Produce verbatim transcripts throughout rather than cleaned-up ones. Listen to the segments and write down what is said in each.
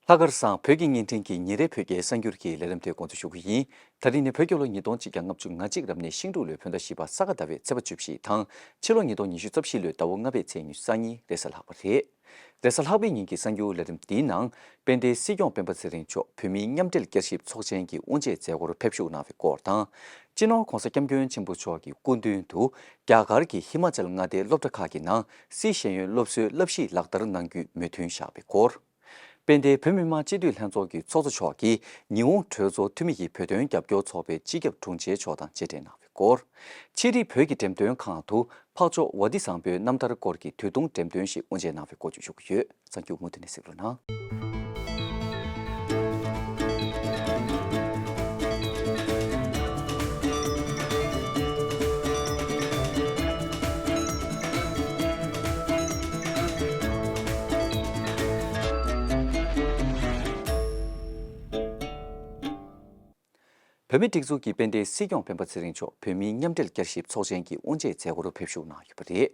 ལྷག་དཀར་བཟང་བོད་ཀྱི་བརྙན་འཕྲིན་གྱི་ཉིན་རེའི་བོད་སྐད་གསར་འགྱུར་གྱི་ལས་རིམ་དེ་འགོ་འཛུགས་ཞུ་གི་ཡིན། ད་རིང་ནི་བོད་རྒྱལ་ལོ་ཉིས་སྟོང་གཅིག་བརྒྱ་ལྔ་བཅུ་ང་གཅིག་རབ་གནས་ཤིང་འབྲུག་ལོའི་བོད་ཟླ་བཞི་པ་ས་ག་ཟླ་བའི་ཚེས་པ་བཅུ་བཞི་དང་། ཕྱི་ལོ་ཉིས་སྟོང་ཉི་ཤུ་རྩ་བཞི་ལོའི་ཟླ་བ་ལྔ་པའི་ཚེས་ཉི་ཤུ་རྩ་གཉིས་རེས་གཟའ་ལྷག་པ་རེད། རེས་གཟའ་ལྷག་པའི་ཉིན་གྱི་གསར་འགྱུར་ལས་རིམ་འདིའི་ནང་། དཔལ་ལྡན་སྲིད་སྐྱོང་སྤེན་པ་ཚེ་རིང་མཆོག་བོད་མིའི་མཉམ་འབྲེལ་བསྐྱར་ཞིབ་ཚོགས་ཆེན་གྱི་དབུ་འབྱེད་མཛད་སྒོར་ཕེབས་ཞུགས་གནང་བའི་སྐོར་དང་། སྤྱི་ནོར་༧གོང་ས་༧སྐྱབས་མགོན་ཆེན་པོ་མཆོག་གི་སྐུ་མདུན་དུ། རྒྱ་གར་གྱི་ཧི་མ་ཅལ་མངའ་སྡེའི་སློབ་གྲྭ་ཁག་གི་ནང་སྲིད་ཤེས་ཡོན་སློབ་གསོའི་བསླབ་གཞི་ལག་བསྟར་གནང་རྒྱུའི་མོས་མཐུན་བཞག་པའི་སྐོར། དཔལ་ལྡན་བོད་མི་མང་སྤྱི་འཐུས་ལྷན་ཚོགས་ཀྱི་ཚོགས་གཙོ་མཆོག་གིས་ཉི་ཧོང་གྲོས་ཚོགས་འཐུས་མི་ཡི་བོད་དོན་རྒྱབ་སྐྱོར་ཚོགས་པའི་སྤྱི་ཁྱབ་དྲུང་ཆེ་མཆོག་དང་མཇལ་འཕྲད་གནང་བའི་སྐོར། ཕྱི་རིགས་བོད་ཀྱི་འགྲེམས་སྟོན་ཁང་དུ་འཕགས་མཆོག་ཝ་ཏི་བཟང་པོའི་རྣམ་ཐར་སྐོར་གྱི་དུས་ཐུང་འགྲེམས་སྟོན་ཞིག་དབུ་འབྱེད་གནང་བའི་སྐོར་བཅས་ཞུ་གི་ཡོད། གསར་འགྱུར་མུ་མཐུད་ནས་གཟིགས་རོགས་གནང་། བོད་མིའི་སྒྲིག་འཛུགས་ཀྱི་དཔལ་ལྡན་སྲིད་སྐྱོང་སྤེན་པ་ཚེ་རིང་མཆོག་བོད་མིའི་མཉམ་འབྲེལ་བསྐྱར་ཞིབ་ཚོགས་ཆེན་གྱི་དབུ་འབྱེད་མཛད་སྒོར་ཕེབས་ཞུགས་གནང་ཡོད་པ་རེད།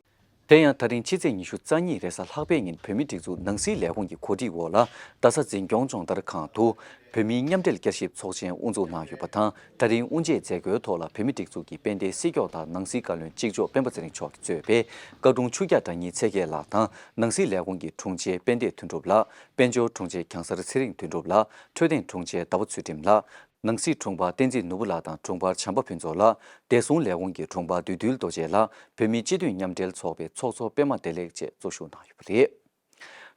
དེ་ཡང་ད་རིང་ཕྱི་ཚེས་ཉི་ཤུ་རྩ་གཉིས་རེས་གཟའ་ལྷག་པའི་ཉིན་བོད་མིའི་སྒྲིག་འཛུགས་ནང་སྲིད་ལས་ཁུངས་ཀྱི་གོ་སྒྲིག་འོག་ལ་རྡ་ས་འཛིན་སྐྱོང་སྦྱོང་བརྡར་ཁང་དུ་བོད་མིའི་མཉམ་འབྲེལ་བསྐྱར་ཞིབ་ཚོགས་ཆེན་དབུ་འཛུགས་གནང་ཡོད་པ་དང་། ད་རིང་དབུ་འབྱེད་མཛད་སྒོའི་ཐོག་ལ་བོད་མིའི་སྒྲིག་འཛུགས་ཀྱི་དཔལ་ལྡན་སྲིད་སྐྱོང་དང་ནང་སྲིད་བཀའ་བློན་གཅིག་ལྕོགས་སྤེན་པ་ཚེ་རིང་མཆོག་གིས་གཙོས་པའི་བཀའ་དྲུང་ཆོས་སྐྱབས་དགྲ་གཉེན་ཚེ་རྒྱལ་ལགས་དང་། ནང་སྲིད་ལས་ཁུངས་ཀྱི་དྲུང་ཆེ་དཔལ་ལྡན་དོན་གྲུབ་ལགས། དཔལ་འབྱོར་དྲུང་ཆེ་གྱང་སར་ཚེ་རིང་དོན་གྲུབ་ལགས། འཕྲོད་བསྟེན་དྲུང་ཆེ་ཟླ་བ་ཚུལ་ཁྲིམས་ལགས། ནང་སྲིད་དྲུང་འཕར་བསྟན་འཛིན་ནོར་བུ་ལགས་དང་དྲུང་འཕར་བྱམས་པ་ཕུན་ཚོགས་ལགས། བདེ་སྲུང་ལས་ཁུངས་ཀྱི་དྲུང་འཕར་བདུད་འདུལ་རྡོ་རྗེ་ལགས། བོད་མིའི་སྤྱི་འཐུས་མཉམ་འབྲེལ་ཚོགས་པའི་ཚོགས་གཙོ་པད་མ་བདེ་ལེགས་བཅས་གཙོ་བཞུགས་གནང་ཡོད་པ་རེད།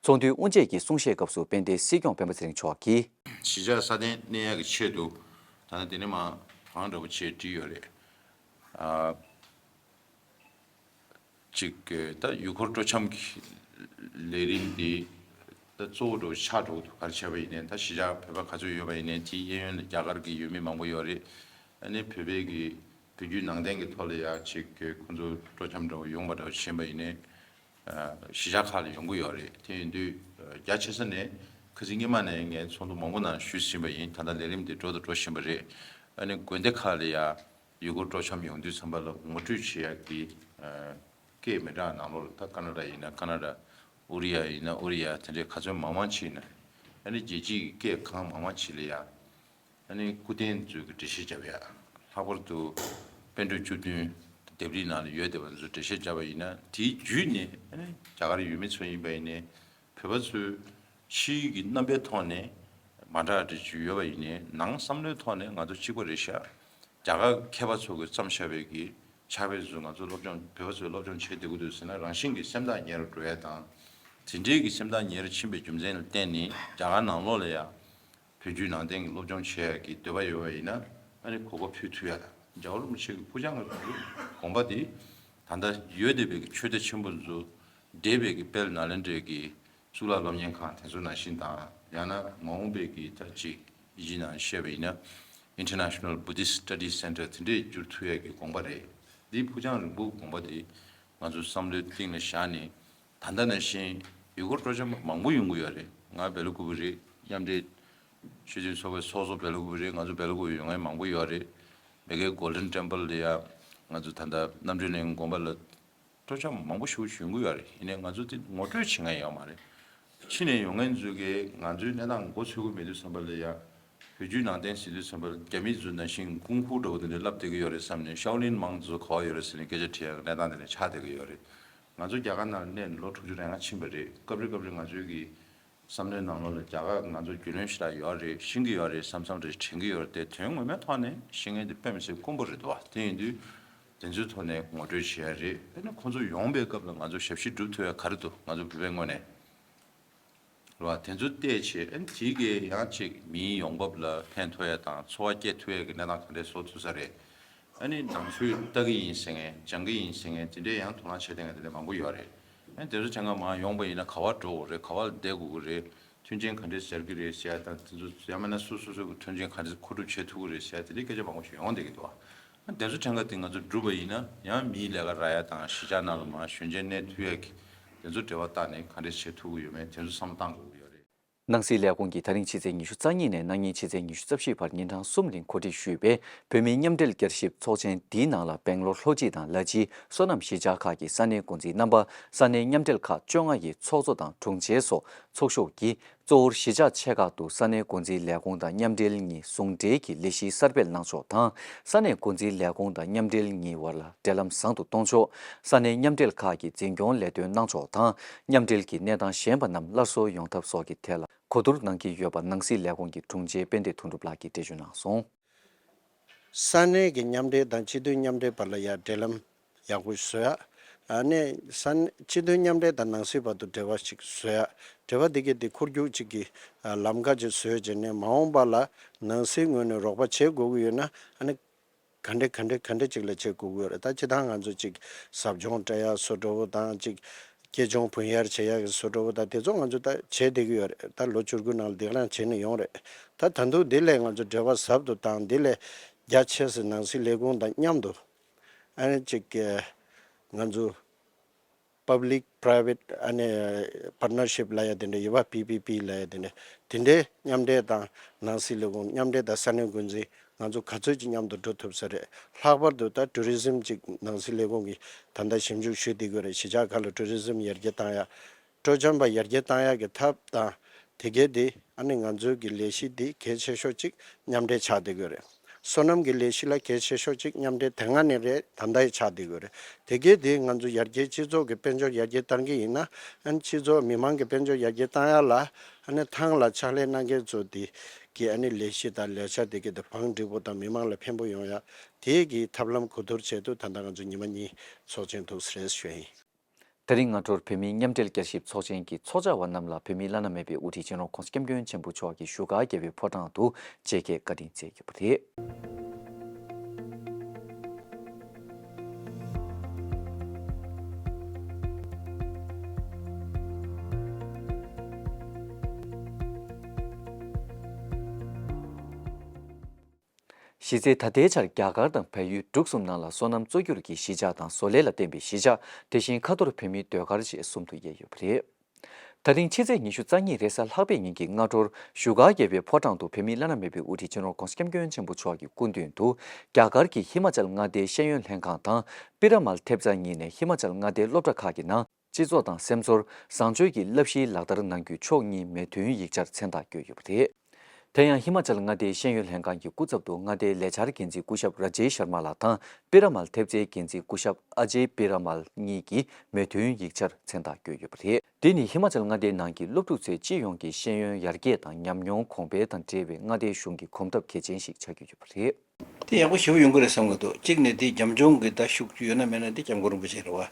ཚོགས་འདུའི་དབུ་འབྱེད་ཀྱི་གསུང་བཤད་སྐབས་སུ་དཔལ་ལྡན་སྲིད་སྐྱོང་སྤེན་པ་ཚེ་རིང་མཆོག་གིས། གཞིས་ཆགས་སྲ་བརྟན་གནས་ཡག་གི་ཆེད་དུ་ད་ནི་དེ་ནས་མ་གང་འདྲ་པོ་བྱས་བྲིས་ཡོད་རེད། ཨ། གཅིག་གི་ད་ཡུལ་སྐོར་སྤྲོ་འཆམ་གྱི་ལས་རིམ་འདི་ད་གཙོ་བོ་འགྲོ་ཆགས་འགྲོ་འདུག་ག་རེ་བྱས་པ་ཡིན་ནའི་ད་གཞིས་ཆགས་བོད་པ་ག་ཚོད་ཡོད་པ་ཡིན་ནའི་དེའི་གཡས་གཡོན་ལ་རྒྱ་གར་གྱི་ཡུལ་མི་མང་པོ་ཡོད་རེད། ཨ་ནི་བོད་པའི་གི་བོད་བརྒྱུད་ནང་བསྟན་གྱི་ཐོག་ལ་ཡ་གཅིག་གི་ཁོང་ཚོ་སྤྲོ་འཆམ་འདྲ་བོ་ཡོང་པ་འདྲ་བོ་ཕྱིན་པ་ཡིན་ནའི་གཞིས་ཆགས་ཁག་ལ་ཡོང་གི་ཡོད་རེད། དེ་ཡིན་དུས་རྒྱ་ཆེ་ས་ནས་ཁ་སང་སྔོན་མ་ནས་ངས་ཚོགས་འདུ་མང་པོ་ནང་ཞུས་ཟིན་པ་ཡིན། ད་ལྟ་ལས་རིམ་འདི་འགྲོ་དང་འགྲོ་བཞིན་པ་རེད། ཨ་ནི་དགོན་སྡེ་ཁག་ལ་ཡ། ཡུལ་སྐོར་སྤྲོ་འཆམ་ཡོང་དུས་ཙམ་པ་ལ་ངོ་སྤྲོད་བྱེད་ཡག་གི་ཨ་སྐད་མི་གྲངས་ནང་ལོགས་ལ་ད་ཀ་ན་ཌ་ཡིན་ན་ཀ་ན་ཌ། ཨུ་རི་ཡ་ཡིན་ན་ཨུ་རི་ཡ། དེ་འདྲའི་ག་ཚོད་མང་མང་ཕྱིན་ན་ཨ་ནི་རྒྱལ་སྤྱིའི་སྐད་གང་མང་མང་ཕྱིན་ལ་ཡ། ཨ་ནི་སྐུ་རྟེན་ཚོའི་གི་འགྲེལ་བཤད་བརྒྱབ་ཡ། ལྷག་པར་དུ་པཎ་གྲུབ་བཅུ་བདུན་ལྡེབས་རིས་ནང་ལ་ཡོད་བསྡད་པ་ཚོའི་འགྲེལ་བཤད་བརྒྱབ་པ་ཡིན་ན་དེའི་བརྒྱུད་ནས་ཨ་ནི་རྒྱ་གར་ཡུལ་མི་ཚོ་ཡིན་པ་ཡིན་ནའི། བོད་པ་ཚོས་ཕྱིའི་གི་རྣམ་པའི་ཐོག་ནས་མ་འདྲ་འདྲ་ཅིག་ཡོད་པ་ཡིན་ནའི་ནང་བསམ་བློའི་ཐོག་ནས་ང་ཚོ་གཅིག་པ་རེད་ཤག་རྒྱ་གར་མཁས་པ་ཚོ་གིས་བརྩམས་བཞག་པའི་གི་ཕྱག་དཔེ་ཚོ་ང་ཚོ་སློབ་སྦྱོང་བོད་པ་ཚོས་སློབ་སྦྱོང་བྱེད་བསྡད་ཀྱི་འདུག་ཟེར་ན་རང་བཞིན་གྱིས་སེམས་ཐག་ཉེ་རུ་འགྲོ་ཡ་དང་། དེ་འདྲའི་གི་སེམས་ཐག་ཉེ་རུ་ཕྱིན་པའི་རྒྱུ་མཚན་ལ་བརྟེན་ནས་རྒྱ་གར་ནང་ལོགས་ལ་ཡ། བོད་བརྒྱུད་ནང་བསྟན་གྱི་སློབ་སྦྱོང་བྱེད་ཡག་གི་འདོད་པ་ཡོད་པ་ཡིན་ན་ཨ་ནི་གོ་སྐབས་ཕུལ་ཐུབ་ཡ་ལ་རྒྱལ་བ་རིན་པོ་ཆེ་གི་ཕུགས་རྒྱང་གི་དགོངས་པ་དེ་ད་ལྟ་ཡོད་བསྡད་པའི་གི་ཆོས་སྡེ་ཆེན་པོ་ཚོ་འདྲེས་པའི་གི་དཔལ་ནཱ་ལེནྡྲའི་གི་གཙུག་ལག་སློབ་གཉེར་ཁང་དེ་ཚོ་ནང་བཞིན་དང་ཡང་ན་མ་འོངས་པའི་གི་ད་ཅིག་ཡིན་ནང་བཤད་པ་ཡིན་ན་International Buddhist Study Center དེ་འདྲས་འགྱུར་ཐུབ་ཡ་གི་དགོངས་པ་རེད། འདིའི་ཕུགས་རྒྱང་རིང་པོའི་དགོངས་པ་དེ་ང་ཚོ་བསམ་བློའི་གཏིང་ལ་བཞག་ནས། ད་ལྟ་ནང་བཞིན་ཡུལ་སྐོར་སྤྲོ་འཆམ་མང་པོ་ཡོང་གི་ཡོད་རེད། ང་སྦེལ་ཀོབ་རེད། མཉམ་འབྲེལ་སྤྱི་མཐུན་ཚོགས་པའི་ཚོགས་གཙོ་སྦེལ་ཀོབ་རེད། ང་ཚོ་སྦེལ་ཀོབ་ཡོང་མཁན་མང་པོ་ཡོད་རེད། མ་གིའི་Golden Temple ལ་ཡ་ང་ཚོ་ད་ལྟ་རྣམ་གྲོལ་གླིང་དགོན་པ་ལ་སྤྲོ་འཆམ་མང་པོ་ཞིག་ཡོང་གི་ཡོད་རེད། ཡིན་ནའི་ང་ཚོ་དེ་ངོ་སྤྲོད་བྱེད་མཁན་ཡོད་མ་རེད། ཕྱི་ནས་ཡོང་མཁན་ཚོ་གིས་ང་ཚོའི་གནས་སྟངས་མགོ་ཚོད་ཀྱི་མེད་དུས་ཙམ་པ་ལ་ཡ། བོད་བརྒྱུད་ནང་བསྟན་ཟེར་དུས་ཙམ་པ་ལ་རྒྱ་མི་ཚོ་ནང་བཞིན་ཀུང་ཧྥུ་འདྲ་བོ་དེ་འདྲ་བསླབ་བསྡད་ཀྱི་ཡོད་རེད་བསམ་ནས་ཤའོ་ལིན་མང་ཚོ་ག་པར་ཡོད་རེད་ཟེར་ནས་སྐད་ཆ་དྲི་ཡག་གནས་སྟངས་དེ་འདྲ་ཆགས་བསྡད་ཀྱི་ཡོད་རེད། ང་ཚོ་རྒྱ་གར་ནང་གནས་ནས་ལོ་དྲུག་ཅུ་རེ་ལྔ་ཕྱིན་པ་རེད། སྐབས་རེ་སྐབས་རེ་ང་ཚོའི་གི་བསམ་བློའི་ནང་ལོགས་ལ་རྒྱ་གར་ང་ཚོ་རྒྱུས་ལོན་ཞེ་དྲག་ཡོད་རེད། ཤེས་ཀྱི་ཡོད་རེད་བསམ་བསམ་རེ་དྲན་གྱི་ཡོད་རེད་དེ་དོན་ངོ་མའི་ཐོག་ནས་ཤེས་མཁན་དེ་དཔེ་མི་སྲིད་དཀོན་པོ་རེད་འདུག་བ། དེ་ཡིན་དུས་དེ་ཚོའི་ཐོག་ནས་ངོ་སྤྲོད་བྱེད་ཡ་རེད། དཔེར་ན་ཁོང་ཚོ་ཡོང་པའི་སྐབས་ལ་ང་ཚོ་ཞབས་ཕྱི་སྒྲུབ་ཐུབ་ཡ་ག་རེ་འདུག་ང་ཚོ་བོད་པའི་ངོས་ནས། རེད་བ། དེ་ཚོ་བལྟས་བྱས་ཨ་ནི་དེ་གས་ཡང་ཅིག་མིའི་ཡོང་འབབ་ལ་ཕན་ཐོགས་ཡ་དང་འཚོ་བ་སྐྱེལ་ཐུབ་ཡ་གི་གནས་སྟངས་ག་འདྲས་བཟོ་ཐུབ་ས་རེད། ཨ་ནི་ནང་ཆོས་ལྟ་གི་ཡིན་ཟེར་མཁན་སྦྱང་གི་ཡིན་ཟེར་མཁན་དེ་འདྲས་ཡང་དོ་སྣང་བྱེད་བསྡད་མཁན་དེ་འདྲས་མང་པོ་ཡོད་རེད། ཨ་ནི་དེ་ཚོ་ཐད་ཀར་མར་ཡོང་པ་ཡིན་ན་ག་པར་འགྲོ་དགོས་རེད། ག་པར་བསྡད་དགོས་ཀྱི་རེད། མཐུན་རྐྱེན་ག་འདྲས་ཟེར་གྱི་རེད་ཟེར་ཡ་དང་དེ་ཚོ་ཡང་མིན་ན་སོ་སོ་སོ་གི་མཐུན་རྐྱེན་ག་འདྲས་མཁོ་སྒྲུབ་བྱེད་ཐུབ་ཀྱི་རེད་ཟེར་ཡ་དེ་འདྲས་སྐད་ཆ་མང་པོ་ཞིག་ཡོང་བསྡད་ཀྱི་འདུག་ཨ། དེ་ཚོ་ཐད་ཀར་དེ་ང་ཚོ་བསྒྲུབས་པ་ཡིན་ན་ཡང་མིའི་ལས་ཀ་རག་ཡ་དང་གཞིས་ཆགས་ནང་ལ་མར་གཞོན་སྐྱེས་གནས་ཐུབ་ཡ་གི་དེ་ཚོ་འབྲེལ་བ་བཏགས་ནས་ག་འདྲས་བྱེད་ཐུབ་ཀྱི་ཡོད་མེད་དེ་ཚོ་བསམ་བློ་བཏང་དགོས་ཀྱི་ཡོད་རེད། ནང་སྲིད་ལས་ཁུངས་ཀྱིས་ད་རིང་ཕྱི་ཚེས་ཉི་ཤུ་རྩ་གཉིས་ནས་གནངས་ཉིན་ཕྱི་ཚེས་ཉི་ཤུ་རྩ་བཞི་བར་ཉིན་གྲངས་གསུམ་རིང་གོ་སྒྲིག་ཞུས་པའི་བོད་མིའི་མཉམ་འབྲེལ་བསྐྱར་ཞིབ་ཚོགས་ཆེན་འདིའི་ནང་ལ་སྦེང་ལོར་ལྷོ་སྤྱི་དང་ལ་ཕྱིའི་སོ་ནམ་གཞིས་ཆགས་ཁག་གི་ས་གནས་འགོ་འཛིན་རྣམ་པ། ས་གནས་མཉམ་འབྲེལ་ཁག་བཅོ་ལྔ་ཡི་ཚོགས་གཙོ་དང་དྲུང་ཆེ་སོགས་ཚོགས་ཞུགས་ཀྱིས། གཙོ་བོར་གཞིས་ཆགས་ཆེ་ཁག་ཏུ་ས་གནས་འགོ་འཛིན་ལས་ཁུངས་དང་མཉམ་འབྲེལ་གཉིས་ཟུང་འབྲེལ་གྱིས་ལས་གཞི་གསར་སྤེལ་གནང་ཕྱོགས་དང་། ས་གནས་འགོ་འཛིན་ལས་ཁུངས་དང་མཉམ་འབྲེལ་གཉིས་བར་ལ་འབྲེལ་ལམ་བཟང་དུ་གཏོང་ཕྱོགས། ས་གནས་མཉམ་འབྲེལ་ཁག་གིས་འཛིན་སྐྱོང་ལས་དོན་གནང་ཕྱོགས་དང་། མཉམ་འབྲེལ་གྱི་གནས་སྟངས་ཞན་པ་རྣམས་སླར་གསོ་ཡོང་ཐབས་སོགས་ཀྱི་ཐད་ལ་གོ་བསྡུར་གནང་གི་ཡོད་པ་ནང་སྲིད་ལས་ཁུངས་ཀྱི་དྲུང་ཆེ་དཔལ་ལྡན་དོན་གྲུབ་ལགས་ཀྱིས་འགྲེལ་བརྗོད་གནང་སོང་། ས་གནས་ཀྱི་མཉམ་འབྲེལ་དང་སྤྱི་མཐུན་མཉམ་འབྲེལ་བར་ལ་ཡང་འབྲེལ་ལམ་ཡག་པོ་བཟོ་ཡ། ཨ་ནི་ས་གནས་སྤྱི་མཐུན་མཉམ་འབྲེལ་དང་ནང་སྲིད་བར་དུ་འབྲེལ་བ་ཞིག་བཟོ་ཡ། འབྲེལ་བ་དེ་གའི་དེ་འཁོར་རྒྱུག་ཅིག་གི་ཨ་ལམ་ཁ་ཅིག་བཟོས་བྱས་ནས་མ་འོངས་པ་ལ་ནང་སྲིད་ངོས་ནས་རོགས་པ་བྱེད་དགོས་ཀྱི་ཡོད་ན། ཨ་ནི་ག་འདྲ་ག་འདྲ་ག་འདྲ་ཅིག་ལ་བྱེད་དགོས་ཀྱི་ཡོད་རེད། ད་སྤྱིར་བཏང་ང་ཚོ་ཅིག་ཟབ་སྦྱོང་སྤྲད་ཡ་བཟོ་འདྲ་བོ་དང་ཅིག་གཅེས་སྐྱོང་བུན་གཡར་བྱེད་ཡ་གི་བཟོ་འདྲ་བོ་དང་དེ་ཚོ་ང་ཚོ་ད་བྱེད་བསྡད་ཀྱི་ཡོད་རེད། ད་ལོ་བཅུ་དགུ་ནང་ལ་དེ་ག་རང་བྱས་ནས་ཡོང་རེད། ད་ད་དུང་འདི་ལས་ང་ཚོ་འབྲེལ་བ་ཟབ་ཏུ་བཏང་། འདི་ལས་རྒྱ་ཆེ་སའི་ནང་སྲིད་ལས་ཁུངས་དང་མཉམ་དུ་ཨ་ནི་ཅིག་ང་ཚོ་Public Private ཨ་ནི་Partnership ལབ་ཡ་དེ་འདྲ་ཡོད་པ། པི་པི་པི་ལབ་ཡ་དེ་འདྲ། དེ་འདྲའི་མཉམ་འབྲེལ་དང་ནང་སྲིད་ལས་ཁུངས་མཉམ་འབྲེལ་དང་ས་གནས་འགོ་འཛིན་ང་ཚོ་ག་ཚོད་ཅིག་མཉམ་དུ་འགྲོ་ཐུབ་ས་རེད། ལྷག་པར་དུ་ད་ཊུ་རི་ཟིམ་ཅིག་ནང་སྲིད་ལས་ཁུངས་ཀྱིས་ད་ལྟ་ཞིབ་འཇུག་ཞུས་བསྡད་ཀྱི་ཡོད་རེད། གཞིས་ཆགས་ཁག་ལ་ཊུ་རི་ཟིམ་ཡར་རྒྱས་བཏང་ཡ། སྤྲོ་འཆམ་པ་ཡར་རྒྱས་བཏང་ཡག་གི་ཐབས་དང་། དེ་གའི་དེ་ཨ་ནི་ང་ཚོའི་གི་ལས་གཞི་འདི་གལ་ཆེ་ཤོས་གཅིག་མཉམ་འབྲེལ་ཆགས་བསྡད་ཀྱི་ཡོད་རེད། སོ་ནམ་གྱི་ལས་གཞི་ལ་གལ་ཆེ་ཤོས་གཅིག་མཉམ་འབྲེལ་དེ་སྔ་ནས་རེད། ད་ལྟ་ཡང་ཆགས་བསྡད་ཀྱི་ཡོད་རེད། དེ་གའི་དེ་ང་ཚོ་ཡར་རྒྱས་སྤྱི་ཚོགས་ཀྱི་དཔལ་འབྱོར་ཡར་རྒྱས་བཏང་གི་ཡིན་ན། ཨ་ནི་སྤྱི་ཚོགས་མི་མང་གི་དཔལ་འབྱོར་ཡར་རྒྱས་བཏང་ཡག་ལ་ཨ་ནི་ཐང་ལ་ཕྱག་ལས་གནང་མཁན་ཚོ་དེ་གི་ཨ་ནི་ལས་གཞི་དང་ལས་འཆར་དེ་གའི་དེ་བང་སྒྲིག་པོ་དང་མི་མང་ལ་ཕན་པོ་ཡོང་ཡག་དེ་གི་ཐབས་ལམ་གོ་བསྡུར་བྱས་དུས་ད་ལྟ་ང་ཚོ་ཉི་མ་གཉིས་ཚོགས་ཆེན་འདུག་ཟེར་ཞུ་ཡ་ཡིན། དེ་རིང་སྔ་དྲོར་བོད་མིའི་མཉམ་འབྲེལ་བསྐྱར་ཞིབ་ཚོགས་ཆེན་གྱི་ཚོགས་བཅར་བ་རྣམས་ལ་བོད་མིའི་བླ་ན་མེད་པའི་དབུ་ཁྲིད་སྤྱི་ནོར་༸གོང་ས་༸སྐྱབས་མགོན་ཆེན་པོ་མཆོག་གིས་བཞུགས་སྒར་རྒྱལ་བའི་ཕོ་བྲང་དུ་མཇལ་ཁའི་བཀའ་དྲིན་སྩལ་ཡོད་པ་རེད། གཞི་རྩའི་ད་ལྟའི་ཆར་རྒྱ་གར་དང་བལ་ཡུལ་འབྲུག་གསུམ་ནང་ལ་སོ་ནམ་གཙོ་གྱུར་གྱི་གཞིས་ཆགས་དང་བཟོ་ལས་ལ་བརྟེན་པའི་གཞིས་ཆགས། དེ་བཞིན་ཁ་ཐོར་བོད་མིའི་ཟློས་གར་བཅས་གསུམ་དུ་དབྱེ་ཡོད་པ་རེད། ད་རིང་ཕྱི་ཚེས་ཉི་ཤུ་རྩ་གཉིས་རེས་གཟའ་ལྷག་པའི་ཉིན་གྱི་སྔ་དྲོར་བཞུགས་སྒར་རྒྱལ་བའི་ཕོ་བྲང་དུ་བོད་མིའི་བླ་ན་མེད་པའི་དབུ་ཁྲིད་སྤྱི་ནོར་༸གོང་ས་༸སྐྱབས་མགོན་ཆེན་པོ་མཆོག་གི་སྐུ་མདུན་དུ་རྒྱ་གར་གྱི་ཧི་མ་ཅལ་མངའ་སྡེའི་ཤེས་ཡོན་ལྷན་ཁང་དང་པི་ར་མལ་ཐེབས་རྩ་གཉིས་ནས་ཧི་མ་ཅལ་མངའ་སྡེའི་སློབ་གྲྭ་ཁག་གི་ནང་། སྤྱི་ཚོགས་དང་སེམས་ཚོར། བཟང་སྤྱོད་ཀྱི་བསླབ་གཞིའི་ལག་བསྟར་གནང་རྒྱུའི་ཕྱོགས་གཉིས་མོས་མཐུན་ཡིག་ཆར་མཚན་རྟགས་བཀོད་ཡོད་པ་རེད། དེ་ཡང་ཧི་མ་ཅལ་མངའ་སྡེའི་ཤེས་ཡོན་ལྷན་ཁང་གི་སྐུ་ཚབ་ཏུ་མངའ་སྡེའི་ལས་འཆར་འགན་འཛིན་སྐུ་ཞབས་ར་ཇེ་ཤར་མ་ལགས་དང་པི་ར་མལ་ཐེབས་རྩའི་འགན་འཛིན་སྐུ་ཞབས་ཨ་ཇེ་པི་ར་མལ་གཉིས་ཀྱིས་མོས་མཐུན་ཡིག་ཆར་མཚན་རྟགས་བཀོད་ཡོད་པ་རེད། འདི་ནི་ཧི་མ་ཅལ་མངའ་སྡེའི་ནང་གི་སློབ་ཕྲུག་ཚོའི་སྤྱི་ཡོངས་ཀྱི་ཤེས་ཡོན་ཡར་རྒྱས་དང་ཉམས་མྱོང་གོང་འཕེལ་དང་འབྲེལ་བའི་མངའ་སྡེའི་གཞུང་གི་གོམ་སྟབས་གལ་ཆེན་ཞིག་ཆགས་ཀྱི་ཡོད་པ་རེད། དེ་ཡག་པོ་ཞེ་པོ་ཡོང་གི་རེད་བསམ་གི་འདུག་གཅིག་ནས་དེ་རྒྱབ་ལྗོངས་ཀྱི་ད་ཤུགས་ཡོད་ན་མེད་ན་དེ་སྐྱབས་མགོན་རིན་པོ་ཆེ་རེད་བ།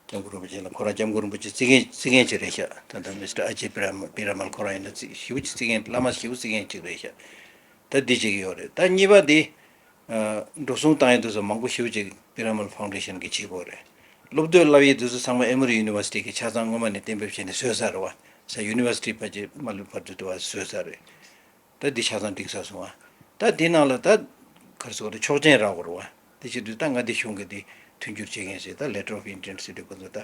སྐྱབས་མགོན་རིན་པོ་ཆེ་ལ་ཁོ་རང་སྐྱབས་མགོན་རིན་པོ་ཆེ་རྩིས་མཁན་རྩིས་མཁན་ཅིག་རེད་ཤག་ད་ལྟ་མི་སི་ཊར་ཨ་ཇེ་པི་ར་མ་པི་ར་མལ་ཁོ་རང་ཡིན་ན་རྩིས་ཞེ་པོ་ཅིག་རྩིས་མཁན། བླ་མ་ཞེ་པོ་རྩིས་མཁན་ཅིག་རེད་ཤག་ད་འདི་བྱེད་ཀྱི་ཡོད་རེད། ད་གཉིས་པ་དེ་ཨ་འགྲོ་སོང་བཏང་ཡས་དུས་སུ་མང་པོ་ཞེ་པོ་ཅིག་པི་ར་མལ་ཕའུན་ཌེ་ཤན་གྱིས་བྱེད་དགོས་རེད། སློབ་དེབ་བསླབ་ཡས་དུས་སུ་ཚང་མ་ཨེ་མོ་རི་ཡུ་ནི་ཝར་སི་ཊི་གིས་ཆ་ཚང་སྔོན་མ་ནས་གཏན་འབེབས་བྱས་ནས་བཟོས་ཚར་རེད་བ། ས་ཡུ་ནི་ཝར་སི་ཊི་ཕལ་ཆེར་མ་ལུས་བར་དུ་དུ་བ་བཟོས་ཚར་རེད། ད་འདི་ཆ་ཚང་འགྲིག་ཚར་སོང་ཨ། ད་འདི་ནང་ལ་ད་ག་རེ་ཟེར་དགོས་རེད། ཆོག་མཆན་རག་དགོས་རེད་བ། དེ་བྱེད་དུས་ད་མངའ་སྡེ་གཞུང་གིས་འདི་མཐུན་འགྱུར་བྱེད་མཁན་ཟེར། ད་ལེ་ཊར་ཨོཕ་ཨིན་ཊེན་ཊི་ཟེར་དུས་ཁོ་ཚོ་ད་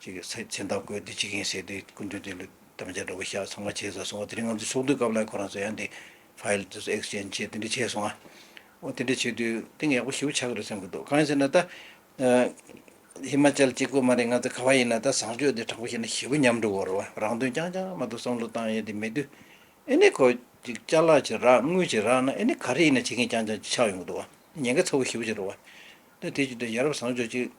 ཅིག་མཚན་མཚན་རྟགས་བཀོད་འདི་བྱེད་མཁན་ཟེར་དུས་སྐུ་མདུན་དེ་ལ་དམ་བཅའ་འདྲ་བོ་བཞག་ཚང་མ་བྱས་ཚར་སོང་ཨ། དེ་རིང་ང་ཚོ་ཚོགས་འདུའི་སྐབས་ལ་ཁོ་རང་ཚོ་ཡང་འདི་ཕ་ཡིལ་དེ་ཚོ་ཨེག་སི་ཅེན་ཇི་བྱས་དེ་འདྲ་བྱས་སོང་ཨ། འོ་དེ་འདྲ་བྱེད་དུས་ཏིང་ཡག་པོ་ཞེ་པོ་ཆགས་ཀྱི་རེད་བསམ་གྱི་འདུག་གང་ཡིན་ཟེར་ན་ད་ཨ་ཧི་མ་ཅལ་གཅིག་པོ་མ་རེད། ང་ཚོ་ག་བ་ཡིན་ན་ད་བཟང་སྤྱོད་དེ་དྲང་པོ་བཤད་ན་ཞེ་པོ་ཉམས་འགྲོ་གི་རེད་བ། རང་དོན་རྐྱང་རྐྱང་མ་གཏོགས་བསམ་བློ་བཏང་ཡས་དེ་མེད་དུས། ཨེ་ནི་ཁོ་ཅིག་ཅ་ལག་ཅིག་རག་དངུལ་ཅིག་རག་ན་ཨེ་ནི་ག་རེ་ཡིན་ན་བྱེད་མཁན་རྐྱང་རྐྱང་ཅིག་ཆགས་ཡོང་གི་འདུག་བ། ཉེན་ཁ་ཚ་པོ་ཞེ་པོ་ཅིག་རེད་བ། ད་དེ་བྱེད་དུས་ཡ་རབས་བཟང་སྤྱོད་ཅིག་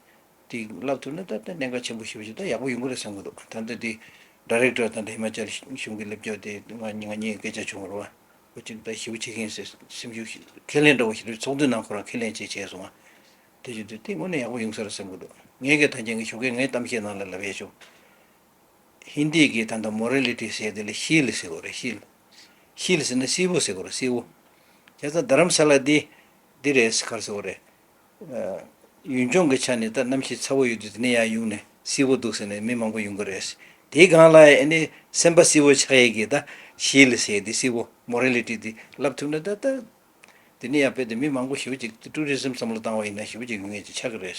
དེ་བསླབ་ཐུབ་ན་ད་ད་གནད་འགག་ཆེན་པོ་ཞེ་པོ་ཅིག་ད་ཡག་པོ་ཡོང་གི་རེད་བསམ་གི་འདུག་ད་ལྟ་དེ་ཌའི་རེག་ཊར་དང་ད་ཧི་མ་ཅལ་གཞུང་གི་སླེབས་རྒྱུ་དེ་ང་ང་གཉིས་སྐད་ཆ་བྱུང་བ་རེད་བ། ཁོ་ཅིག་ད་ཞེ་པོ་བྱེད་མཁན་ཟེར་སེམས་ཤུགས་ཤིག་ཁས་ལེན་འདྲ་བོ་ཞིག་རེད། ཚོགས་འདུ་ནང་ཁོ་རང་ཁས་ལེན་བྱས་བྱས་སོང་བ། དེ་བྱེད་དུས་དེ་དངོས་གནས་ཡག་པོ་ཡོང་ས་རེད་བསམ་གི་འདུག་ངས་གི་ད་རྒྱང་གི་ཞོགས་ཀས་ངའི་གཏམ་བཤད་ནང་ལ་ལབ་ཡས་བྱུང་། ཧིན་དི་གི་ད་ལྟ་མོ་རེ་ལི་ཊི་ཟེར་དེ་ལ་ཤིལ་ཟེར་གོ་རེད། ཤིལ། ཤིལ་ཟེར་ན་སིལ་བུ་ཟེར་གོ་རེད། སིལ་བུ། བྱས་ཙང་རྡ་རམ་ས་ལ་འདི་འདི་རེད་ཟེར་ག་རེ་ཟེར་གོ་རེད། ཨ། ཡུལ་ལྗོངས་ཀྱི་ཆ་ནས་ད་གནམ་གཤིས་ཚ་བོ་ཡོད་དུས་དེ་ནས་ཡར་ཡོང་ནས་སིལ་བུ་འདུག་ཟེར་ནས་མི་མང་པོ་ཡོང་གི་རེད། དེའི་སྒང་ལ་ཨེ་ནི་སེམས་པ་སིལ་བུ་ཆགས་ཡས་ཀྱི་ད་ཤིལ་ཟེར་འདི་སིལ་བུ་མོ་རེ་ལི་ཊི་འདི་ལབ་ཐུབ་ན་ད་ད། དེ་ནས་ཡར་དཔེ་དེ་མི་མང་པོ་ཞེ་པོ་ཅིག་ཊུ་རི་ཟམ་བསམ་བློ་བཏང་བ་ཡིན་ན་ཞེ་པོ་ཅིག་ཡོང་ངེས་ཅིག་ཆགས་ཀྱི་རེད།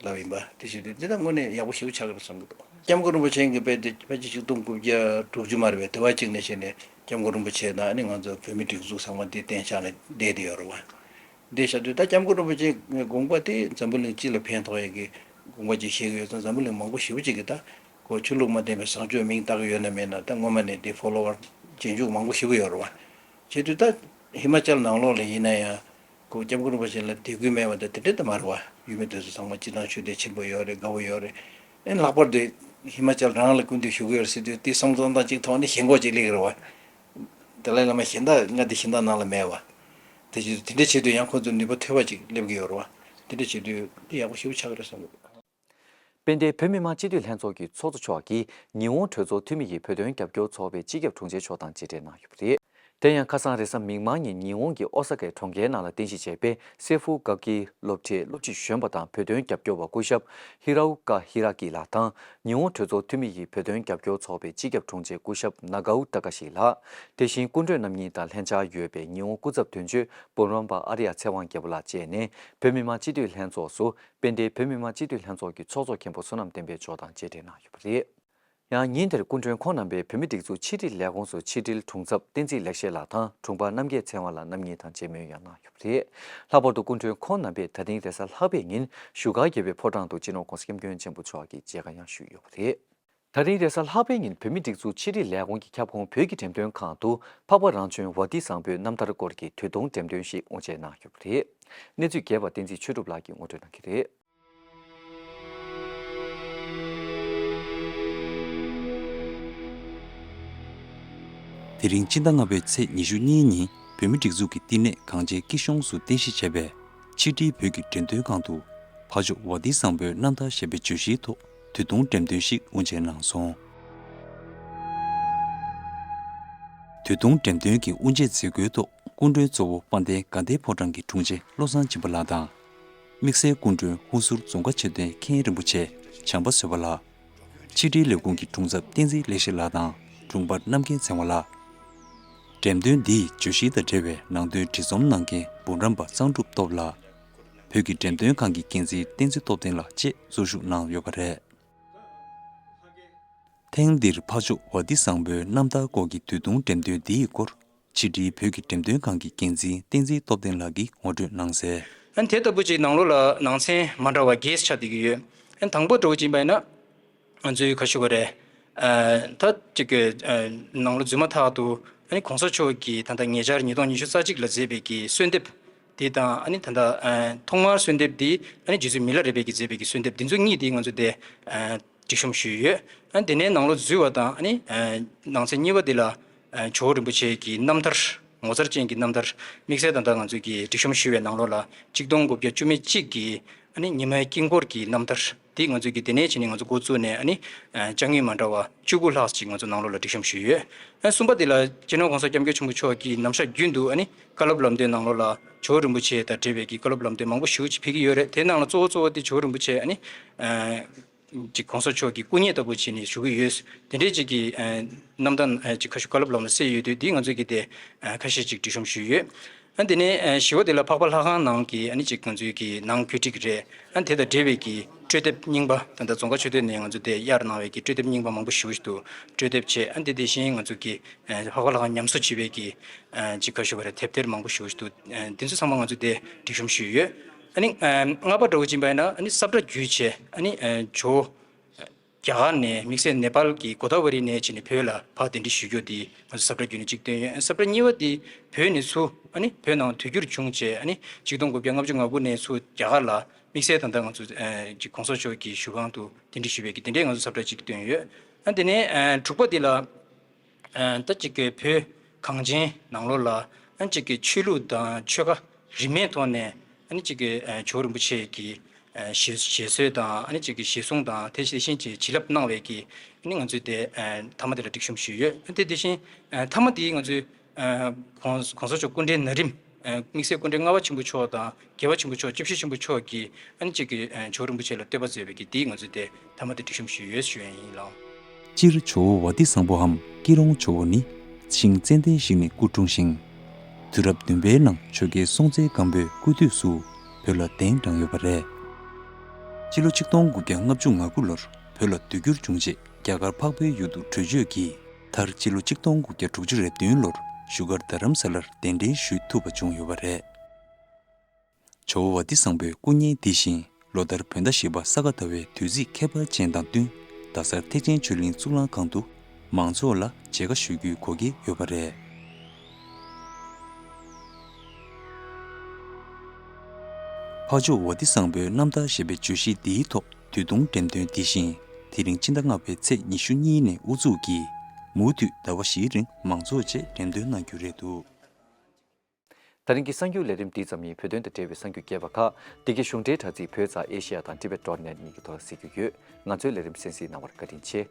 ལབ་ཡིན་པ། དེ་བཞིན་དུ་འདི་ལ་དངོས་གནས་ཡག་པོ་ཞེ་པོ་ཆགས་ཀྱི་རེད་བསམ་གྱི་འདུག་སྐྱབས་མགོན་རིན་པོ་ཆེ་གིས་དཔེ་དེ་ཕལ་ཆེར་ཆིག་སྟོང་དགུ་བརྒྱ་དྲུག་ཅུ་མ་རེད་པས། དེ་བ་གཅིག་ནས་བྱས་ནས་སྐྱབས་མགོན་རིན་པོ་ཆེ་དང་ཨ་ནི་ང་ཚོ་བོད་མི་སྒྲིག་འཛུགས་ཚང་མ་འདི་གཏན་འཇགས་ནས་བསྡད་དེ་ཡོད་རེད་བ། འདི་བྱ་དུས་ད་སྐྱབས་མགོན་རིན་པོ་ཆེའི་དགོངས་པ་དེ་འཛམ་བུ་གླིང་སྤྱི་ལ་ཕན་ཐོགས་ཡས་ཀྱི་དགོངས་པ་ཅིག་བཞེས་ཀྱི་ཡོད་ཙང་འཛམ་བུ་གླིང་མང་པོ་ཞེ་པོ་ཅིག་གིས་ད་ ཁོ་ཆོས་ལུགས་མ་བསྟེན་པའི་བཟང་སྤྱོད་མིང་བཏགས་ཡོད་ན་མེད་ན་ད་སྔོན་མ་ནས་དེ་ཕོ་ལོ་ཝར་རྗེས་འཇུག་མང་པོ་ཞིག་ཡོད་རེད་བ། བྱེད་དུས་ད་ཧི་མ་ཅལ་ནང་ལོགས་ལ་ཡིན་ན་ཡང་ཁོ་སྐྱབས་མགོན་རིན་པོ་ཆེ་ལ་དད་གུས་མེད་པ་ད་དེ་འདྲ་ད་མ་རེད་བ། ཡུལ་མི་དེ་ཚོ་ཚང་མ་སྤྱི་བཏང་ཆོས་དད་ཆེན་པོ་ཡོད་རེད། དགའ་བོ་ཡོད་རེད། ཨེ་ལྷག་པར་དུ་ཧི་མ་ཅལ་རང་ལ་སྐུ་མདུན་བཞུགས་ཡོད་རེད་ཟེར་དུས་དེ་བསམ་བློ་བཏང་སྟངས་གཅིག་ཐོག་ནས་ཞེན་ཁོག་ཅིག་སླེབས་ཀྱི་རེད་བ། ཏཱ་ལའི་བླ་མ་གཞན་དག་ལྔ་སྡེ་གཞན་དག་ནང་ལ་མེད་བ། དེ་བྱེད་དུས་དེ་འདྲ་བྱེད་དུས་ཡང་ཁོ་ཚོ་ནུས་པ་ཐོན་པ་ཅིག་སླེབས་ཀྱི་ཡོད་རེད་བ། དེ་འདྲ་བྱེད་དུས་དེ་ཡག་པོ་ཞེ་པོ་ཆགས་ཀྱི་རེད་བསམ་གྱི་འདུག་དཔལ་ལྡན་བོད་མི་མང་སྤྱི་འཐུས་ལྷན་ཚོགས་ཀྱི་ཚོགས་གཙོ་མཆོག་གིས་ཉི་ཧོང་གྲོས་ཚོགས་འཐུས་མི་ཡི་བོད་དོན་རྒྱབ་སྐྱོར་ཚོགས་པའི་སྤྱི་ཁྱབ་དྲུང་ཆེ་མཆོག་དང་མཇལ་འཕྲད་གནང་ཡོད་པ་རེད། དེ་ཡང་ཁ་སང་རེས་གཟའ་མིག་དམར་ཉིན་ཉི་ཧོང་གི་ཨོ་ས་ཀའི་གྲོང་ཁྱེར་ནང་ལ་རྟེན་གཞི་བྱས་པའི་སེ་ཧྥུ་དགའ་སྐྱིད་སློབ་གྲྭའི་སློབ་སྤྱི་གཞོན་པ་དང་བོད་དོན་རྒྱབ་སྐྱོར་བ་སྐུ་ཞབས་ཧི་རའུ་ཀ་ཧི་ར་ཀི་ལགས་དང་། ཉི་ཧོང་གྲོས་ཚོགས་འཐུས་མི་ཡི་བོད་དོན་རྒྱབ་སྐྱོར་ཚོགས་པའི་སྤྱི་ཁྱབ་དྲུང་ཆེ་སྐུ་ཞབས་ནཱ་གའུ་ཏཱ་ཀ་ཤི་ལགས། དེ་བཞིན་སྐུ་མགྲོན་རྣམ་གཉིས་དང་ལྷན་བཅར་ཡོད་པའི་ཉི་ཧོང་སྐུ་ཚབ་དོན་གཅོད་འབུམ་རམས་པ་ཨ་རི་ཡ་ཚེ་དབང་རྒྱལ་པོ་ལགས་བཅས་ནས་བོད་མི་མང་སྤྱི་འཐུས་ལྷན་ཚོགས་སུ་དཔལ་ལྡན་བོད་མི་མང་སྤྱི་འཐུས་ལྷན་ཚོགས་ཀྱི་ཚོགས་གཙོ་མཁན་པོ་བསོད་ནམས་བསྟན་འཕེལ་མཆོག་དང་མཇལ་འཕྲད་གནང་ཡོད་པ་རེད། ཡང་ཉིན་དེར་སྐུ་མགྲོན་ཁོང་རྣམ་པས་བོད་མིའི་སྒྲིག་འཛུགས་ཕྱི་དྲིལ་ལས་ཁུངས་སུ་ཕྱི་དྲིལ་དྲུང་ཚབ་བསྟན་འཛིན་ལེགས་བཤད་ལགས་དང་དྲུང་འཕར་རྣམ་རྒྱལ་ཚེ་དབང་ལགས་རྣམ་གཉིས་དང་མཇལ་མོལ་ཡང་གནང་ཡོད་པ་རེད། ལྷག་པར་དུ་སྐུ་མགྲོན་ཁོང་རྣམ་པས་ད་ཐེངས་རེས་གཟའ་ལྷག་པའི་ཉིན་བཞུགས་སྒར་རྒྱལ་བའི་ཕོ་བྲང་དུ་སྤྱི་ནོར་༸གོང་ས་༸སྐྱབས་མགོན་ཆེན་པོ་མཆོག་གི་མཇལ་ཁ་ཡང་ཞུས་ཡོད་པ་རེད། ད་རིང་རེས་གཟའ་ལྷག་པའི་ཉིན་བོད་མིའི་སྒྲིག་འཛུགས་ཕྱི་དྲིལ་ལས་ཁུངས་ཀྱི་ཁྱབ་ཁོངས་བོད་ཀྱི་འགྲེམས་སྟོན་ཁང་དུ་འཕགས་པ་རང་བྱོན་ཝ་ཏི་བཟང་པོའི་རྣམ་ཐར་སྐོར་གྱི་དུས་ཐུང་འགྲེམས་སྟོན་ཞིག་དབུ་འབྱེད་གནང་ཡོད་པ་རེད། གནས་ཚུལ་རྒྱས་པ་བསྟན་འཛིན་ཆོས་གྲུབ་ལགས་ཀྱིས་ངོ་སྤྲོད་གནང་གི་རེད། དེ་རིང་སྤྱི་ཟླ་ལྔ་པའི་ཚེས་ཉི་ཤུ་གཉིས་ཉིན་བོད་མིའི་སྒྲིག་འཛུགས་ཀྱི་བསྟི་གནས་གངས་ཅན་སྐྱིད་གཤོངས་སུ་རྟེན་གཞི་བྱས་པའི་ཕྱི་དྲིལ་བོད་ཀྱི་འགྲེམས་སྟོན་ཁང་དུ་འཕགས་མཆོག་ཝ་ཏི་བཟང་པོའི་རྣམ་ཐར་ཞེས་པའི་བརྗོད་གཞིའི་ཐོག་དུས་ཐུང་འགྲེམས་སྟོན་ཞིག་དབུ་འབྱེད་གནང་སོང་། དུས་ཐུང་འགྲེམས་སྟོན་གྱི་དབུ་འབྱེད་མཛད་སྒོའི་ཐོག་སྐུ་མགྲོན་གཙོ་བོ་དཔལ་ལྡན་དགའ་ལྡན་ཕོ་བྲང་གི་དྲུང་ཆེ་བློ་བཟང་སྦྱིན་པ་ལགས་དང་། དམིགས་བསལ་སྐུ་མགྲོན་ཧུན་སུར་རྫོང་དགའ་མཆོད་རྟེན་མཁན་རིན་པོ་ཆེ་བྱམས་པ་བཟོད་པ་ལགས། ཕྱི་དྲིལ་ལས་ཁུངས་ཀྱི་དྲུང་ཚབ་བསྟན་འཛིན་ལེགས་བཤད་ལགས་དང་དྲུང་འཕར་རྣམ་རྒྱལ་ཚེ་དབང་ལགས། འགྲེམས་སྟོན་འདིའི་བརྗོད་གཞི་དང་འབྲེལ་བའི་ནང་དོན་འབྲི་རྩོམ་གནང་མཁན་འབུམ་རམས་པ་གཙང་སྒྲུབ་སྟོབས་ལགས། བོད་ཀྱི་འགྲེམས་སྟོན་ཁང་གི་འགན་འཛིན་བསྟན་འཛིན་སྟོབས་ལྡན་ལགས་བཅས་གཙོ་བཞུགས་གནང་ཡོད་པ་རེད། ཐེངས་འདིར་འཕགས་མཆོག་ཝ་ཏི་བཟང་པོའི་རྣམ་ཐར་སྐོར་གྱི་དུས་ཐུང་འགྲེམས་སྟོན་འདིའི་སྐོར། ཕྱི་དྲིལ་བོད་ཀྱི་འགྲེམས་སྟོན་ཁང་གི་འགན་འཛིན་བསྟན་འཛིན་སྟོབས་ལྡན་ལགས་ཀྱིས་ངོ་སྤྲོད་གནང་གསལ། ཨན་དེ་ལྟ་བུ་ཅིག་ནང་ལོགས་ལ་ནང་ཚན་མ་འདྲ་བ་བརྒྱད་ཆགས་བསྡད་ཀྱི་ཡོད། ཨན་དང་པོ་འདྲ་བོ་ཅིག་ཡིན་པ་ཡིན་ན། ང་ཚོའི་ག་ཞུ་དགོས་རེད། ཨ་ད་ཅིག་གི་ཨ་ནང་ལོ་རྫུན་མ་ཐག་ཏུ་ཨ་ནི་གོང་ས་མཆོག་གིས་ད་ལྟ་ཉེ་ཆར་ཉིས་སྟོང་ཉི་ཤུ་རྩ་གཅིག་ལ་མཛད་པའི་གི་གསོལ་འདེབས་དེ་དང་ཨ་ནི་ད་ལྟ་ཨ་ཐོག་མར་གསོལ་འདེབས་དེ་ཨ་ནི་རྗེ་བཙུན་མི་ལ་རས་པས་ཀྱིས་མཛད་པའི་གི་གསོལ་འདེབས་དེ་ཚོ་གཉིས་དེ་ང་ཚོ་དེ་ཨ་སྒྲིག་གཤོམ་ཞུས་ཡོད། ཨ་དེ་ནས་ནང་ལོ་འཛུལ་བ་དང་ཨ་ནི་ཨ་ནང་ཚན་གཉིས་པ་དེ་ལ་ཨ་ཇོ་བོ་རིན་པོ་ཆེ་གི་རྣམ་ཐར་ངོ་མཚར་ཅན་གྱི་རྣམ་ཐར་དམིགས་བསལ་ད་ལྟ་ང་ཚོས་ཀྱི་སྒྲིག་གཤོམ་ཞུས་པའི་ནང་ལོགས་ལ་གཅིག་སྟོང་དགུ་བརྒྱ་བཅུ་མེད་གཅིག་གི་ཨ་ནི་ཉི་མའི་དཀྱིལ་འཁོར་གྱི་རྣམ་ཐར་དེ་ང་ཚོས་ཀྱི་དེ་ནས་བྱས་ནས་ང་ཚོ་འགོ་བཙུགས་ནས་ཨ་ནི་ཨ་ཅ་དངོས་མ་འདྲ་བ་བཅུ་དགུ་ལྷག་ཅིག་ང་ཚོ་ནང་ལོགས་ལ་སྒྲིག་གཤོམ་ཞུས་ཡོད། ཨ་གསུམ་པ་དེ་ལ་སྤྱི་ནོར་གོང་ས་སྐྱབས་མགོན་ཆེན་པོ་མཆོག་གིས་ནམ་ཞག་རྒྱུན་དུ་ཨ་ནི་བཀའ་སློབ་ལམ་སྟོན་ནང་ལོགས་ལ་ཇོ་བོ་རིན་པོ་ཆེ་དང་འབྲེལ་བའི་གི་བཀའ་སློབ་ལམ་སྟོན་མང་པོ་ཞེ་པོ་ཅིག་ཕེབས་ཀྱི་ཡོད་རེད། དེ་ནང་ལ་གཙོ་བོ་གཙོ་བོ་དེ་ཇོ་བོ་རིན་པོ་ཆེ་ཨ་ནི་ཨ་ཅིག་གོང་ས་མཆོག་གི་སྐུ་བརྙན་ལྟ་བུ་བྱས་ནས་བཞུགས་ཀྱི་ཡོད། དེ་འདྲའི་ཅིག་གི་ཨ་རྣམ་ཐར་ཨ་ཅིག་ཁ་ཤས་བཀའ་སློབ་ལམ་ལ་གསལ་ཡོད་དུས་འདི་ང་ཚོས་ཀྱི་དེ་ཨ་ཁ་ཤས་ཅིག་སྒྲིག་གཤོམ་ཞུས་ཡོད། ཨ་དེ་ནས་ཨ་བཞི་པ་དེ་ལ་འཕགས་པ་ལྷ་ཁང་ནང་གི་ཨ་ནི་ཅིག་ང་ཚོའི་གི་ནང་བཀོད་སྒྲིག་རེད། ཨ་དེ་དང་འབྲེལ་བའི་གི་སྤྲོ་དེབ་རྙིང་པ་ད་ལྟ་རྫོང་ཁ་མཆོད་རྟེན་ནས་ང་ཚོ་དེ་གཡར་གནང་བའི་གི་སྤྲོ་དེབ་རྙིང་པ་མང་པོ་ཞེ་པོ་ཞིག་འདུག་སྤྲོ་དེབ་བྱས། ཨ་དེ་དེ་བཞིན་ང་ཚོ་གི་ཨ་འཕགས་པ་ལྷ་ཁང་ཉམས་གསོ་བྱེད་པའི་གི་ཨ་ཅིག་ཁ་ཤས་བ་རེད། དེབ་ཐེར་མང་པོ་ཞེ་པོ་ཞིག་འདུག་ཨ་དེ་ཚོ་ཚང་མ་ང་ཚོ་དེ་སྒྲིག་གཤོམ་ཞུས་ཡོད། ཨ་ནི་ཨ་ལྔ་པ་འདྲ་བོ་ཅིག་ཡིན་པ་ཡིན་ན་ཨ་ནི་ས་བཀྲ་བརྒྱུད་བྱས་ཨ་ནི་ཨ་ཇོ་རྒྱ་གར་ནས་དམིགས་བསལ་ནེ་པཱལ་གྱི་གོ་ད་བ་རི་ནས་བྱས་ནས་བོད་ལ་ཕར་གདན་འདྲེན་ཞུ་རྒྱུ་དེ་ང་ཚོ་ས་བཀྲ་བརྒྱུད་ནས་གཅིག་བཏོན་ཡོད། ས་བཀྲ་གཉིས་པ་དེ་བོད་ནས་ཚུར་ཨ་ནི་བོད་ནང་དུས་འགྱུར་བྱུང་བྱས་ཨ་ནི་ཆིག་སྟོང་དགུ་བརྒྱ་ལྔ་བཅུ་ང་དགུ་ནས་ཚུར་རྒྱ་གར་ལ་དམིགས་བསལ་ད་ལྟ་ང་ཚོ་ཨ་ཅིག་གོང་ས་མཆོག་གི་བཞུགས་ཁང་དུ་གདན་འདྲེན་ཞུ་བའི་གི་དེ་འདྲའི་ང་ཚོ་ས་བཀྲ་གཅིག་བཏོན་ཡོད། ཨ་དེ་ནས་ཨ་དྲུག་པ་དེ་ལ། ཨ་ད་ཅིག་གི་བོད་གངས་ཅན་ནང་ལོགས་ལ་ཨ་ཅིག་གི་ཆོས་ལུགས་དང་ཆོལ་ཁ་རིས་མེད་ཐོག་ནས་ཨ་ནི་ཅིག་གི་ཨ་ཇོ་བོ་རིན་པོ་ཆེ་གི་ཨ་བཞེད་བཞེད་སྲོལ་དང་ཨ་ནི་ཅིག་གི་བཞེད་གསུང་དང་དེ་བཞིན་གྱི་བྱིན་རླབས་གནང་བའི་གི་ཨ་ནི་ང་ཚོས་དེ་ཨ་མཐའ་མ་དེ་ལ་སྒྲིག་གཤོམ་ཞུས་ཡོད། དེ་དེ་བཞིན་ཨ་མཐའ་མ་དེ་ང་ཚོས་ཨ་གོང་གོང་ས་མཆོག་སྐུ་ཕྲེང་ན་རིམ་ཨ་དམིགས་བསལ་སྐུ་ཕྲེང་ལྔ་པ་ཆེན་པོ་མཆོག་དང་། རྒྱལ་བ་ཆེན་པོ་མཆོག་སྐྱབས་ཞབས་ཆེན་པོ་མཆོག་གིས་ཨ་ནི་གཅིག་གི་ཨ་ཇོ་བོ་རིན་པོ་ཆེ་ལ་བསྟོད་པ་མཛད་པའི་གི་དེའི་ང་ཚོས་དེ་མཐའ་མ་དེ་སྒྲིག་གཤོམ་ཞུས་ཡོད་ཞུ་ཡ་ཡིན་ལགས། སྤྱིར་ཇོ་བོ་ཝ་ཏི་བཟང་པོའམ་སྐྱིད་གྲོང་ཇོ་བོ་ནི་ཆིང་ཙན་དན་ཞིག་ནས་སྐུ་འཁྲུངས་ཤིང་། དུས་རབས་བདུན་པའི་ནང་ཆོས་རྒྱལ་སྲོང་བཙན་སྒམ་པོའི་སྐུ་དུས་སུ་བོད་ལ་གདན་དྲངས་ཡོད་པ་རེད། སྤྱི་ལོ་ཆིག་སྟོང་དགུ་བརྒྱ་ལྔ་བཅུ་ང་དགུ་ལོར་བོད་ལ་དུས་འགྱུར་བྱུང་རྗེས་རྒྱ་གར་འཕགས་པའི་ཡུལ་དུ་བྲོས་བྱོལ་གྱིས། མཐར་སྤྱི་ལོ་ཆིག་སྟོང་དགུ་བརྒྱ་དྲུག་ཅུ་རེ་བདུན་ལོར་བཞུགས་སྒར་རྡ་རམ་ས་ལར་གདན་འདྲེན་ཞུ་ཐུབ་པ་བྱུང་ཡོད་པ་རེད། ཇོ་བོ་ཝ་ཏི་བཟང་པོའི་སྐུ་བརྙན་འདི་བཞིན་ལོ་ལྟར་བོད་ཟླ་བཞི་པ་ས་ག་ཟླ་བའི་དུས་ཚིགས་ཁྱད་པར་ཅན་དང་བསྟུན། རྡ་སར་ཐེག་ཆེན་ཆོས་གླིང་གཙུག་ལག་ཁང་དུ་མང་ཚོགས་ལ་མཇལ་ཁ་ཞུ་རྒྱུའི་དགོས་འཁེལ་ཡོད་པ་རེད། འཕགས་མཆོག་ཝ་ཏི་བཟང་པོའི་རྣམ་ཐར་ཞེས་པའི་བརྗོད་གཞི་འདིའི་ཐོག་དུས་ཐུང་འགྲེམས་སྟོན་འདི་བཞིན་དེ་རིང་ཕྱི་ཟླ་ལྔ་པའི་ཚེས་ཉི་ཤུ་གཉིས་ནས་དབུ་འཛུགས་ཀྱིས་མུ་མཐུད་ཟླ་བ་བཞིའི་རིང་མང་ཚོགས་བཅས་འགྲེམས་སྟོན་གནང་རྒྱུ་རེད་འདུག། ད་རིང་གི་གསར་འགྱུར་ལས་རིམ་འདི་ཙམ་ཡིན། བོད་དོན་དང་འབྲེལ་བའི་གསར་འགྱུར་རྒྱས་པ་ཁག་འདི་གའི་གཞུང་འབྲེལ་དྲ་ཚིགས་བོད་ཙ་ཨེ་ཤེ་ཡ་དང་ཊི་བེ་ཊི་ཌོ་ཊི་ནེ་ཊི་གཉིས་ཀྱི་ཐོག་གཟིགས་རྒྱུ་ཡོད། ང་ཚོའི་ལས་རིམ་གསན་གཟིགས་གནང་བར་བཀའ་དྲིན་ཆེ།